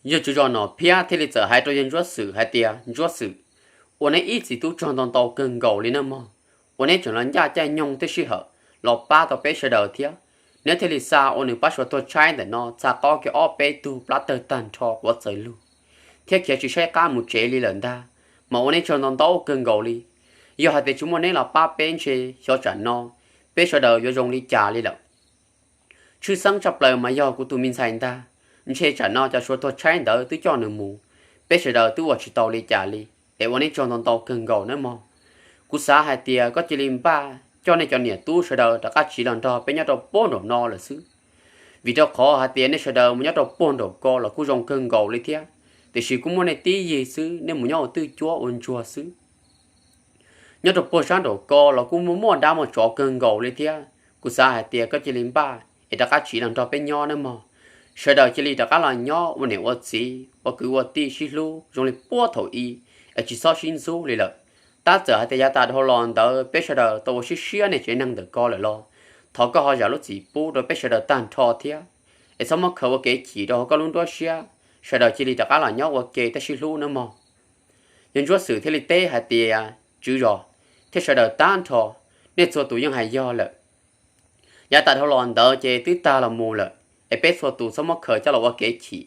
Yawg tswv zos Nom Phiab thiaj li txawm hais rau yawg Ntsuab Xwm hais tias, Ntsuab Xwm, ua neb ib txiv tub tsaug ntau ntau kawg nkaus li nawb mog, uas neb tseem los ncaj caij nyoog tej sij hawm los pab tau peb sawv daws thiab. Neb thiaj li xa ua nws pab Suav tuag tshaib ntawm no txha qob kiag ob peb tug plab tawg tag nrho quav txawv lug, thiab khiav tsis saib qab mus tsev li lawm ntag, mas ua neb tsaug ntau ntau kawg nkaus li. Yog hais tias tsis muaj neb los pab peb ntshe xyov tsam no peb sawv daws yuav zoo li cas li lawm. Tshwj xeeb tshaj plaws mas yog kuv tus me ntxhais ntag, ntshe tsam no cov Suav tuag tshaib ntawd twb coj nws mus, peb sawv daws twb ua tsis tau li cas li, es ua neb tsaug ntau ntau kawg nkaus nawb mog. Kuv xav hais tias koj cia li npaj coj nej cov niam tub sawv daws rov qab tsiv los nrog peb nyob rau puag nraum no lawm xwb, vim rau qhov hais tias nej sawv daws mus nyob rau puag nraum ko los kuj zoo kawg nkaus li thiab, tiam sis kuj muaj nej tib yig xwb, nej mus nyob ua twj cuab ua ntsuag xwb. Nyob rau puag sab nraum ko los kuj muaj muaj dab muaj tsov kawg nkaus li thiab. Kuv xav hais tias koj cia li npaj es rov qab tsiv los nrog peb nyob nawb mog. Sawv daws cia li rov qab los nyob ua niam ua txiv ua kwv ua tij sib hlub zoo li puag thaum ub, es tsis txhob sib ntxub li lawm. Tab txawm hais tias yav tas dhau los ntawd peb sawv daws tau ua siab siab nej tsev neeg ntawm ko lawm los thov koj ho zam lub txim pub rau peb sawv daws tag nrho thiab, es txhob muab khaws ua kev chim rau hauv koj lub nruab siab. Sawv daws cia li rov qab los nyob ua ke thiab sib hlub nawb mog. Yawg Ntsuab Xwm thiaj li teb hais tias, Tswv zos thiab sawv daws tag nrho, nej txhua tus yeej hais yog lawm. Yav tas dhau los ntawd ces twb tag los mus lawm, es peb txhua tus txhob muab khaws coj los ua kev chim,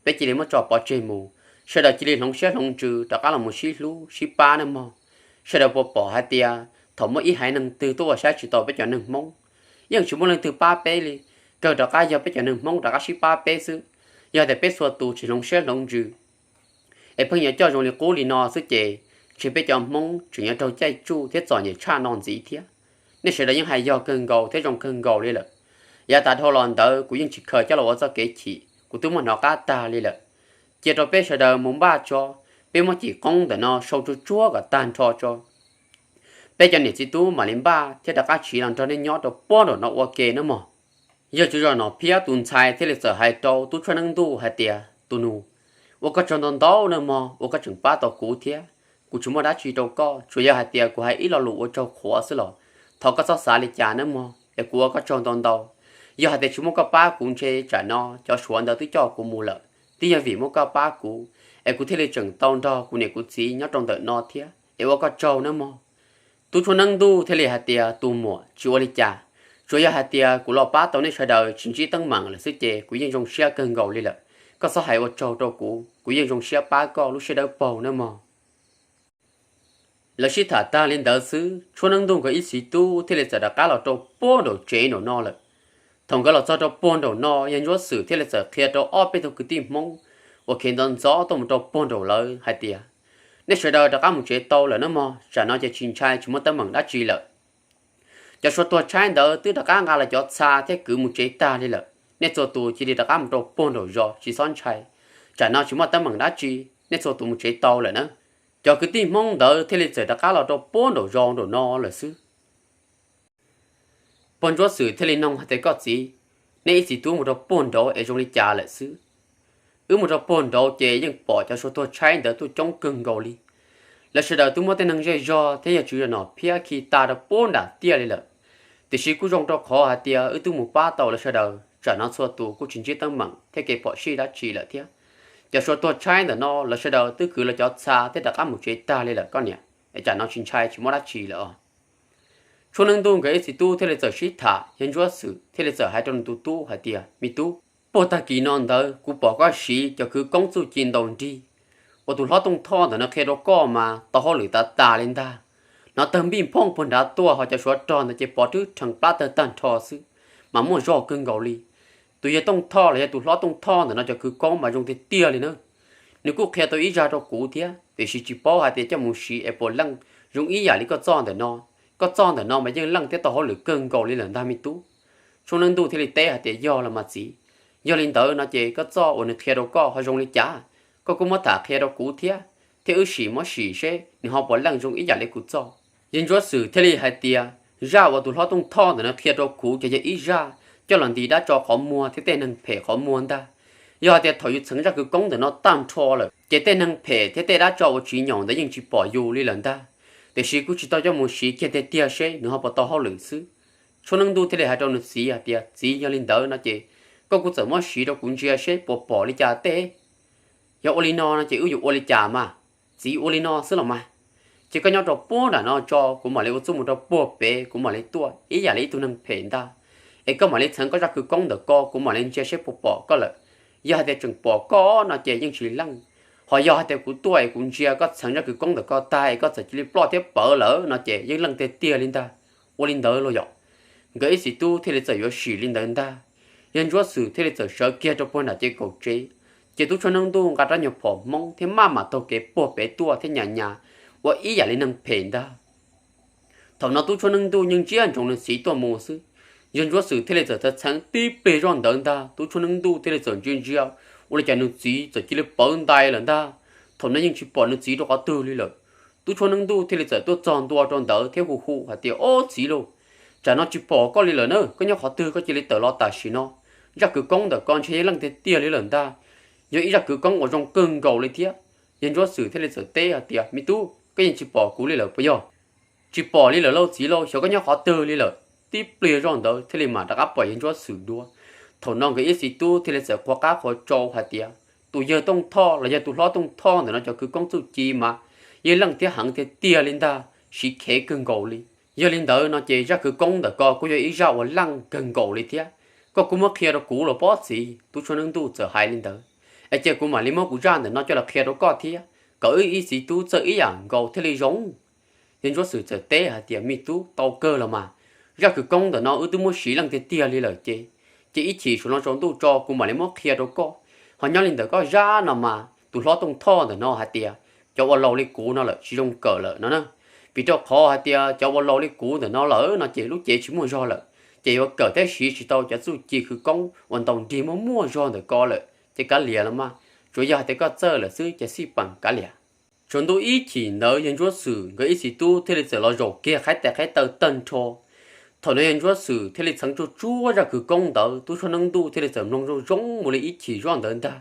peb cia li muab tso pov tseg mus. Sawv daws cia li hloov siab hloov ntsws rov qab los mus sib hlub sib pab nawb mog. Sawv daws puas pom hais tias thaum muaj ib haiv neeg twg tuaj ua saib tsis taus peb cov neeg Hmoob, yeej tsis muaj leej twg pab peb li, kawg rov qab yog peb cov neeg Hmoob rov qab sib pab peb xwb. Yog tias peb txhua tus tsis hloov siab hloov ntsws, es pheej yuav coj zoo li qub li no xwb ces ntshe peb cov Hmoob tseem yuav raug caij tsuj thiab txom nyem tshaj no ntxiv thiab. Nej sawv daws yeej hais yog kawg nkaus thiab zoo kawg nkaus li lawm. Yav tas dhau los ntawd kuv yeej tsis khaws coj los ua txoj kev chim, kuv twb muab hnov qab tag li lawm. Cia rau peb sawv daws mus npaj tso, peb muab cim qoob ntawm no sau tsuag tsuag kom tag nrho tso, peb cov niam txiv tub mam li npaj thiab rov qab tsiv los nrog nej nyob rau puag nraum no ua ke nawb mog. Yawg tswv zos Nom Phiab tus ntxhais thiaj li txawm hais rau tub tshuaj neeb ntuj hais tias, Tus nus, ua koj tsaug ntau ntau nawb mog, ua koj tseem pab tau kuv thiab. Kuv tsis muaj dab tsi rau koj, tsuas yog hais tias kuv hais ib lo lus ua tsaug qhuav xwb los thov koj txhob xav li cas nawb mog, es kuv ua koj tsaug ntau ntau. Yog hais tias tsis muaj koj pab kuv ntshe tsam no cov Suav ntawd twb coj kuv mus lawm. Twb yog vim muaj koj pab kuv, es kuv thiaj li tseem tau nrog kuv niam kuv txiv nyob rau ntawm no thiab, es ua koj tsaug nawb mog. Tub tshuaj neeb ntuj thiaj li hais tias, Tus muam, tsis ua li cas, tsuas yog hais tias kuv los pab tau nej sawv daws tsis ntsib teeb meem lawm xwb ces kuv yeej zoo siab kawg nkaus li lawm. Koj txhob hais ua tsaug rau kuv, kuv yeej zoo siab pab koj lub siab dawb paug nawb mog. Lawv sib tham tag li ntawd xwb, tshuaj neeb ntuj nkawd ib txiv tub thiaj li txawm rov qab los rau puag nraum tsev nraum no lawm. Thaum nkawd los txog rau puag nraum no, yawg Ntsuab Xwm thiaj li txawm qhia rau ob peb tug kwv tij Hmoob uas khiav ntxov ntxov tuaj mus rau puag nraum lawv hais tias, Nej sawv daws rov qab mus tsev tau lawm nawb mog, tsam no ces tsis ntshai tsis muaj teeb meem dab tsi lawm. Cov Suav tuag tshaib ntawd twb rov qab nqa lawv cov txha thiab kwv mus tsev tag li lawm. Nej txhua tus cia li rov qab mus rau puag nraum zos tsis txhob ntshai, tsam no tsis muaj teeb meem dab tsi, nej txhua tus mus tsev tau lawm na. Cov kwv tij Hmoob ntawd thiaj li txawm rov qab los rau puag nraum zos nraum no lawm xwb. Pog Ntsuab Xwm thiaj li noog hais tias, Koj txiv, nej ib txiv tub mus rau puag nraud es zoo li cas lawm xwb? Wb mus rau puag nraud ces yeej pom cov Suav tuag tshaib ntawd tuaj coob kawg nkaus li. Lawv sawv daws twb muab tej neeg zej zog thiab yawg tswv zos Nom Phiab khi tag rau puag nram tiaj li lawm. Tiam sis kuj zoo rau qhov hais tias wb twb mus pab tau lawv sawv daws, tsam no txhua tus kuj tsis ntsib teeb meem thiab kev phom sij dab tsi lawm thiab. Cov Suav tuag tshaib ntawm no lawv sawv daws twb kwv lawv cov txha thiab rov qab mus tsev tag li lawm koj niam, es tsam no tsis ntshai tsis muaj dab tsi lawm os. Tshuaj Neeb Ntuj nkawd ib txiv tub thiaj li txawm sib tham, yawg Ntsuab Xwm thiaj li txawm hais rau nws tus tub hais tias, Me tub, puag tag kis no ntawd kuv pom koj siv cov kwv koob txuj ci ntaus nrig uas tus hlob Tooj Thoj ntawm no qhia rau koj mas tau hauj lwm tas tas li ntag. Hnov tawg npij nphooj puag nrad tuaj, ho cov Suav rog ntawd ces pov rwb rhees plab tawg tag nrho xwb, mas muaj zog kawg nkaus li. Tus yawg Tooj Thoj los yog tus hlob Tooj Thoj ntawm no cov kwv koob mas zoo tiag tiag li na. Nws kuj qhia tau ib zaj rau kuv thiab, tiam sis tsis paub hais tias coj mus siv es puas leej zoo ib yam li koj txoj ntawm no. Koj txoj ntawm no mas yeej leej thiab tau hauj lwm kawg nkaus li lawm ntag me tub. Tshuaj Neeb Ntuj thiaj li teb hais tias, Yog los mas txiv, yog li ntawd no ces koj txoj uas nws qhia rau koj ho zoo li cas? Koj kuj muab tham qhia rau kuv thiab, thiab wb sim muab sim seb nws ho puas leej zoo ib yam li kuv txoj. Yawg Ntsuab Xwm thiaj li hais tias, Zaj uas tus hlob Tooj Thoj ntawm no qhia rau kuv ces yog ib zaj coj los ntis dab tso qhov muag thiab tej neeg phem qhov muag ntag. Yog hais tias thaum yus txheev zaj kwv koob ntawm no tag nrho lawm ces tej neeg phem thiab tej dab tso uas tsis nyaum ntawd yeej tsis pom yus li lawm ntag. Tiam sis kuj tsis tau coj mus siv kiag tiag tiag seb nws ho puas tau hauj lwm xwb. Tshuaj Neeb Ntuj thiaj li hais rau nws txiv hais tias, Txiv, yog li ntawd no ces koj kuj txawm muab siv rau kuv ntsia seb puas pom li cas tej. Yog ua li no no ces wb yuav ua li cas mas? Txiv ua li no xwb los mas, ces koj nyob rau puag nram no tso, kuv mam li ua txuj mus rau puag pem, kuv mam li tuaj ib yam li ib tug neeg phem ntag. Es koj mam li txheev koj zaj khawv koob ntawm ko, kuv mam li ntsia seb puas pom koj lawm. Yog hais tias tseem pom koj no ces yeej tsis leej, ho yog hais tias kuv tuaj es kuv ntsia koj txheev zaj khawv koob ntawm ko tag es koj txawm cia li ploj thiab pawv lawm no ces yeej leej tiag tiag li ntag. Ua li ntawd los yom? Nkawd ib txiv tub thiaj li txawm yuav sim li ntawd ntag. Yawg Ntsuab Xwm thiaj li txawm sawv kiag rau puag nram ces kaum tsev, ces tub Tshuaj Neeb Ntuj nqa rab nyuag phom Hmoob thiab maj mam taug kev puag pem tuaj thiab nyas nyas ua ib yam li neeg phem ntag. Thaum no tub Tshuaj Neeb Ntuj yeej ntsia ntsoov nws txiv tuaj mus xwb, yawg Ntsuab Xwm thiaj li txawm txheev tib pliag zoj ntawd ntag. Tub Tshuaj Neeb Ntuj thiaj li txawm ntsia ntsia, ua li cas nws txiv txawm cia li pawv ntais lawm ntag. Thaum no yeej tsis pom nws txiv rau qhov twg li lawm. Tub Tshuaj Neeb Ntuj thiaj li txawm tuaj txog ntua rau ntawd thiab hu hu hais tias, Ob txiv lauj, tsam no tsis pom koj li lawm na, koj nyob qhov twg koj cia li tawm los tam sim no. Zaj khawv koob ntawm ko ntshe yeej leej tiag tiag li lawm ntag. Yog ib zaj khawv koob uas zoo kawg nkaus li thiab. Yawg Ntsuab Xwm thiaj li txawm teb hais tias, Me tub, koj yeej tsis pom kuv li lawm puas yog? Tsis pom li lawm lauj txiv lauj, xyov koj nyob qhov twg li lawm. Tib pliag zoj ntawd thiaj li mam rov qab pom yawg Ntsuab Xwm dua. Thaum no nkawd ib txiv tub thiaj li txawm qhuav qab qhuav tsau hais tias, Tus yawg Tooj Thoj los yog tus hlob Tooj Thoj ntawm no cov khawv koob txuj ci mas yeej leej thiab heev tiag tiag li ntag, siv khev kawg nkaus li. Yog li ntawd no ces zaj khawv koob ntawm ko kuj yog ib zaj uas leej kawg nkaus li thiab. Koj kuj muab qhia rau kuv los pob txiv. Tub Tshuaj Neeb Ntuj txawm hais li ntawd, Es cia kuv mam li muab kuv zaj ntawm no coj los qhia rau koj thiab, kom wb ib txiv tub txawj ib yam nkaus thiaj li zoo. Yawg Ntsuab Xwm txawm teb hais tias, Me tub, tau kawg los mas, zaj khawv koob ntawm no wb twb muab siv leej tiag tiag li lawm ces, ces ib chim suav no tsaus ntuj tso kuv mam li muab qhia rau koj. Ho nyob li ntawm koj zaj no mas tus hlob Tooj Thoj ntawm no hais tias cov uas laus li kuv no lawm tsis zoo kawm lawm no na. Vim rau qhov hais tias cov uas laus li kuv ntawm no lawm no ces lub cev tsis muaj zog lawm, ces yuav kawm thiab siv tsis tau cov txuj ci khawv koob uas ntaus nrig muaj muaj zog ntawm ko lawm ces kav liam los mas, tsuas yog hais tias koj txawj lawm xwb ces xij peem kav liam. Tsaus ntuj ib chim ntawd yawg Ntsuab Xwm nkawd ib txiv tub thiaj li txawm los zaum kiag qhaib tes qhaib taw tag nrho. Thaum no yawg Ntsuab Xwm thiaj li txheev tsuag tsuag zaj khawv koob ntawd, tub Tshuaj Neeb Ntuj thiaj li txawm mloog zoo zoo mus li ib chim zoj ntawd ntag.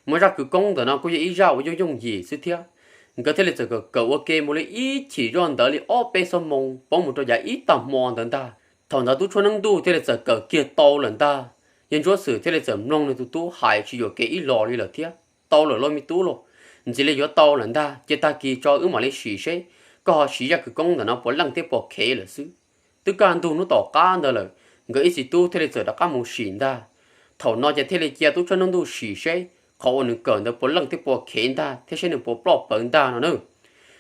Mas zaj khawv koob ntawm no kuj yog ib zaj uas yooj yooj yim xwb thiab. Nkawd thiaj li txawm kawm kawm ua ke mus li ib chim zoj ntawd li ob peb xuab moos poob mus rau yav ib tag hmo ntawd ntag. Thaum ntawd tub Tshuaj Neeb Ntuj thiaj li txawm kawm kiag tau lawm ntag. Yawg Ntsuab Xwm thiaj li txawm mloog nws tus tub hais tsis yuam kev ib los li lawm thiab. Tau lawm lauj me tub lauj, ntxiv li yuav tau lawm ntag, cia tag kis tso wb mam li sim seb koj ho siv zaj khawv koob ntawm no puas leej thiab puas khev lawm xwb. Twb kaj ntug hnub tom qab ntawd lawm, nkawd ib txiv tub thiaj li txawm rov qab mus sim ntag. Thaum no ces thiaj li cia tub Tshuaj Neeb Ntuj sim seb qhov uas nws kawm ntawd puas leej thiab puas khev ntag thiab seb nws puas ploj pawv ntag no na.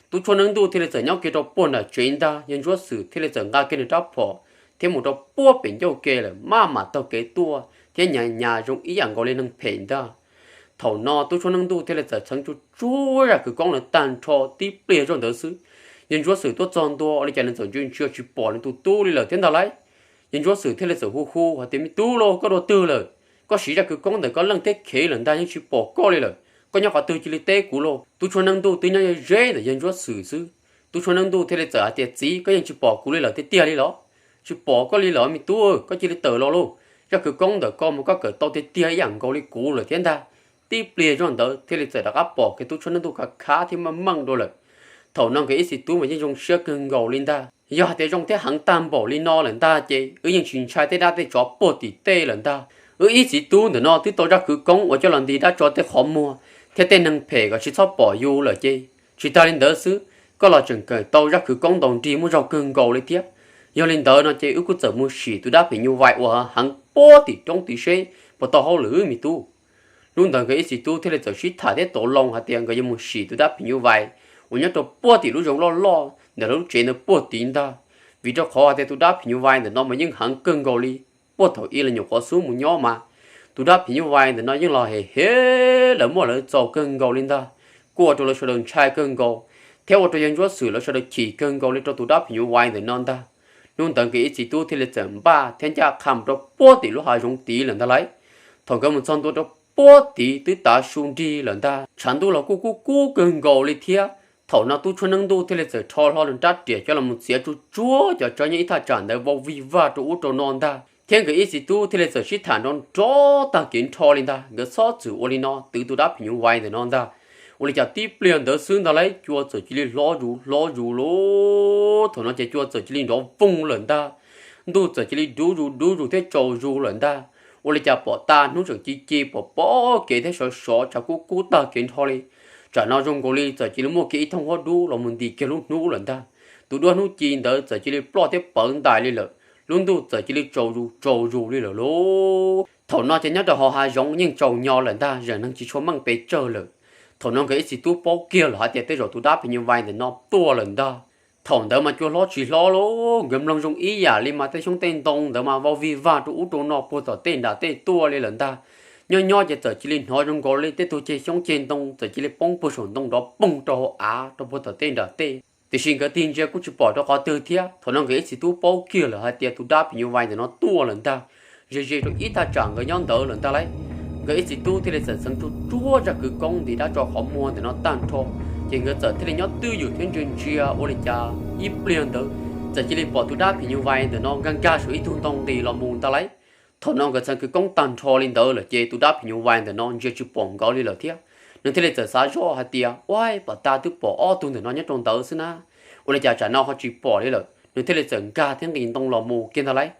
Tub Tshuaj Neeb Ntuj thiaj li txawm nyob kiag rau puag nram tsev ntag, yawg Ntsuab Xwm thiaj li txawm nqa kiag nws rab phom thiab mus rau puag pem ncauj ke lawm, maj mam taug kev tuaj thiab nyas nyas zoo ib yam nkaus li neeg phem ntag. Thaum no tub Tshuaj Neeb Ntuj thiaj li txawm txheev tsuag tsuag zaj khawv koob ntawd tag nrho tib pliag zoj ntawd xwb, yawg Ntsuab Xwm tuaj txog ntua ua li cas nws txawm ntsia ntsia tsis pom nws tus tub li lawm thiab ntag lauj. Yawg Ntsuab Xwm thiaj li txawm hu hu hais tias, Me tub lauj, koj dua twg lawm? Koj siv zaj khawv koob ntawm koj leej thiab khev lawm ntag, yeej tsis pom koj li lawm. Koj nyob qhov twg cia li teb kuv lauj. Tub Tshuaj Neeb Ntuj twb nyob ze ze ntawm yawg Ntsuab Xwm xwb. Tub Tshuaj Neeb Ntuj thiaj li txawm hais tias, Txiv, koj yeej tsis pom kuv li lawm tiag tiag li los? Tsis pom koj li lawm me tub, koj cia li tawm los lauj. Zaj khawv koob ntawm ko mas koj kawm tau tiag tiag ib yam nkaus li kuv lawm thiab ntag. Tib pliag zoj ntawd thiaj li txawm rov qab pom kiag tub Tshuaj Neeb Ntuj khav khav thiab meej meej dua lawm. Thaum no nkawd ib txiv tub mas yeej zoo siab kawg nkaus li ntag. Yog hais tias zoo thiab heev tag npaum li no lawm ntag ces wb yeej tsis ntshai tej dab tej tsov puag tim tej lawm ntag. Wb ib txiv tub ntawm no twb tau zaj khawv koob uas coj los nti dab tsov tej qhov muag thiab tej neeg phem kom tsis txhob pom yus lawm ces, tsis tas li ntawd xwb, koj los tseem kawm tau zaj khawv koob ntaus nrig muaj zog kawg nkaus li thiab. Yog li ntawd no ces wb kuj txawm mus sim tus dab phim nyuj vais uas heev puag tim roob tid seb puas tau hauj lwm me tub. Hnub ntawd nkawd ib txiv tub thiaj li txawm sib tham thiab tau loo hais tias nkawd yuav mus sim tus dab phim nyuj vais uas nyob rau puag tim lub zoov loj loj ntawm lawv lub tsev ntawd puag tid ntag. Vim rau qhov hais tias tus dab phim nyuj vais ntawm no mas yeej heev kawg nkaus li. Puag thaum ub lawv nyuam qhuav xub mus nyob mas, tus dab phim nyuj vais ntawm no yeej los hem hem lawv muaj lawv txaus kawg nkaus li ntag, kuj ua rau lawv sawv daws ntshai kawg nkaus, thiab ua rau yawg Ntsuab Xwm lawv sawv daws chim kawg nkaus li rau tus dab phim nyuj vais ntawm no ntag. Hnub ntawd nkawd ib txiv tub thiaj li txawm npaj thiab ncaj qha mus rau puag tim lub hav zoov tid lawm ntag lauj. Thaum nkawd mus txog ntua rau puag tid twb tav su nrig lawm ntag, tshav ntuj los kuj kub kub kawg nkaus li thiab. Thaum no tub Tshuaj Neeb Ntuj thiaj li txawm rho hlo nws rab riam coj los mus txiav tsuag tsuag cov tsawb nyob ib thaj tsam ntawd vau vig vag rau ub rau no ntag, thiab nkawd ib txiv tub thiaj li txawm sib tham nrov nrov tag kev nrho li ntag. Nkawd txhob txwm ua li no twv tus dab phim nyuj vais ntawm no ntag. Ua li cas tib pliag ntawd xwb ntag lauj, cua txawm cia li hlob zus hlob zus lauj. Thaum no ces cua txawm cia li nrov voog lawm ntag, ntuj txawm cia li dub zus dub zus thiab tsaus zus lawm ntag. Ua li cas pom tag hnub tseem ci ci pom pom kev thiab sov sov tshav kub kub tag kev nrho li. Tsam no zoo nkaus li txawm cia li muaj kiag ib thooj huab dub los mus ntis kiag lub hnub lawm ntag. Tus duab hnub ci ntawd txawm cia li ploj thiab pawv ntais li lawm. Lub ntuj txawm cia li tsaus zus tsaus zus li lawm lauj. Thaum no ces nyob rau hauv hav zoov yeej tsaus nyo lawm ntag, zeem neeg tsis tshua meej pes tsawg lawm. Thaum no nkawd ib txiv tub paub kiag lawm hais tias tej zaum tus dab phim nyuj vais ntawm no tuaj lawm ntag. Thaum ntawd mas cua hlob tsis hlob lauj, nkawd mloog zoo ib yam li mas tej xyoob tej ntoo ntawd mas vau vij vag rau ub rau no puag tom tej nram tej tuaj li lawm ntag. Nyob nyob ces txawm cia li hnov zoo nkaus li tej tug ceg xyoob ceg ntoo txawm cia li poob puag saum ntoo nrov poog rau hauv av rau puag tom tej nram tej. Tiam sis nkawd tig ntsia kuj tsis pom rau qhov twg thiab. Thaum no nkawd ib txiv tub paub kiag lawm hais tias tus dab phim nyuj vais ntawm no tuaj lawm ntag. Ze ze rau ib thaj tsam nkawd nyob ntawd lawm ntag lauj. Nkawd ib txiv tub thiaj li txawm txheev tsuag tsuag zaj kwv koob ntim dab tso qhov muag ntawm no tag nrho. Ces nkawd txawm thiaj li nyob twj ywm thiab ntsia ntsia ua li cas ib pliag ntawd txawm cia li pom tus dab phim nyuj vais ntawm no nkag nkag saum ib tug ntoo nqis los mus ntag lauj. Thaum no nkawd txheev kwv koob tag nrho li ntawd lawm ces tus dab phim nyuj vais ntawm no ntsia tsis pom nkawd li lawm thiab. Nws thiaj li txawm xav zoj hais tias, uaib, pom tag twb pom ob tug ntawm no nyob rau ntawd xwb na, ua li cas tsam no ho tsis pom li lawm? Nws thiaj li txawm nkag thiab nqis ntoo los mus kiag ntag lauj.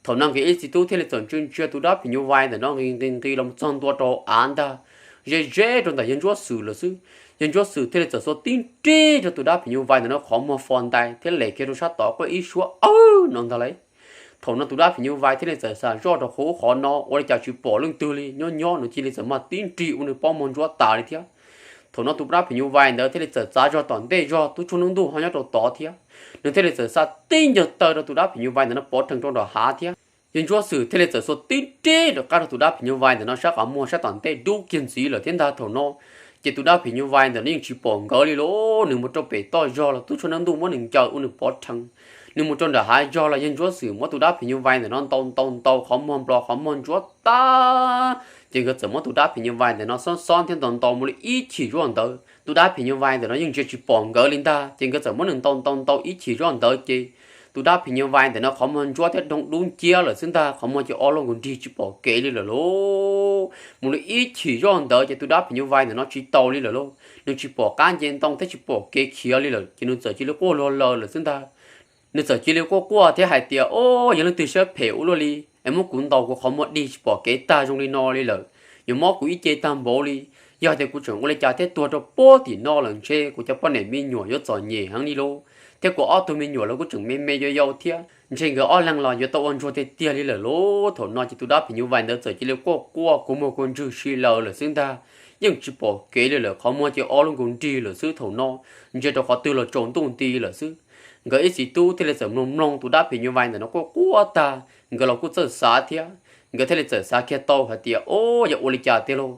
Thaum no nkawd ib txiv tub thiaj li txawm ntsia ntsia tus dab phim nyuj vais ntawm no nqis nqis nqis los mus txog ntua rau hauv av ntag. Ze ze rau ntawm yawg ntsuab xwm lawm xwb. Yawg ntsuab xwm thiaj li txawm xuas tib nrig rau tus dab phim nyuj vais ntawm no qhov muag fo ntais thiab lem kiag rau sab tod quaj ib suab awb no ntag lauj. Thaum no tus dab phim nyuj vais thiaj li txawm xav zoj rau qhov ub qhov no ua li cas tsis pom leej twg li, nyob nyob nws cia li txawm mag tib nrig ua nws pob muag ntsuab tas li thiab. Thaum no tus dab phim nyuj vais ntawd thiaj li txawm txav zog tom ntej zog tub tsuag neej ntuj ho nyob rau tod thiab. Nws thiaj li txawm xa tib ncaws taw rau tus dab phim nyuj vais ntawm no pov rhees rau nram hav thiab. Yawg ntsuab xwm thiaj li txawm xuas tib nrig rov qab rau tus dab phim nyuj vais ntawm no sab qhov muag sab tom ntej dub kiag ntxiv lawm thiab ntag. Thaum no ces tus dab phim nyuj vais ntawm no yeej tsis pom nkawd li lauj. Nws mus rau pem toj zog los tub tsuag neej ntuj muab nws ncaws ua nws pov rhees. Nws mus rau nram hav zog los yawg ntsuab xwm muab tus dab phim nyuj vais ntawm no ntaus ntaus ntaus qhov muag nplos qhov muag ntsuab tag. Ces nkawd txawm muab tus dab phim nyuj vais ntawm no xob xob thiab ntaus ntaus mus li ib chim zoj ntawd tus dab phim nyuj vais ntawm no yeej ntsia tsis pom nkawd li ntag. Ces nkawd txawm muab nws ntaus ntaus ntaus ib chim zoj ntawd ces tus dab phim nyuj vais ntawm no qhov muag ntsuab thiab doog dub nciab lawm xwb ntag, qhov muag ces o luaj nkaus nrig tsis pom kev li lawm lauj. Mus li ib chim zoj ntawd ces tus dab phim nyuj vais ntawm no tsis tau li lawm lauj, nws tsis pom qab nce ntoo thiab tsis pom kev khiav li lawm ces nws txawm cia li quaj luag laws lawm xwb ntag. Nws txawm cia li quaj quaj thiab hais tias, o, yog leej twg siab phem ua luaj li es muab kuv ntaus kuv qhov muag dig tsis pom kev tag zoo li no li lawm, yuav mob kuv ib ce tag npaum li. Yog tias kuv tseem ua li cas thiab tuag rau puag tim no lawm ntshe kuv cov poj niam me nyuam yuav txom nyem heev li lauj, thiab kuv ob tug me nyuam los kuj tseem me me yau yau thiab, ntshe nkawd ob leeg los yuav tau ua ntsuag tiag tiag li lawm lauj. Thaum no ces tus dab phim nyuj vais ntawd txawm cia li quaj quaj kua muag kua ntswg si laws lawm xwb ntag, yeej tsis pom kev li lawm, qhov muag ces o luaj nkaus nrig lawm xwb. Thaum no ntsia rau qhov twg los tsaus ntuj nti lawm xwb. Nkawd ib txiv tub thiaj li txawm mloog mloog tus dab phim nyuj vais ntawm no quaj quaj tag, nkawd los kuj txawj xav thiab. Nkawd thiaj li txawm xav kiag tau hais tias, o, yog ua li cas tiag lauj?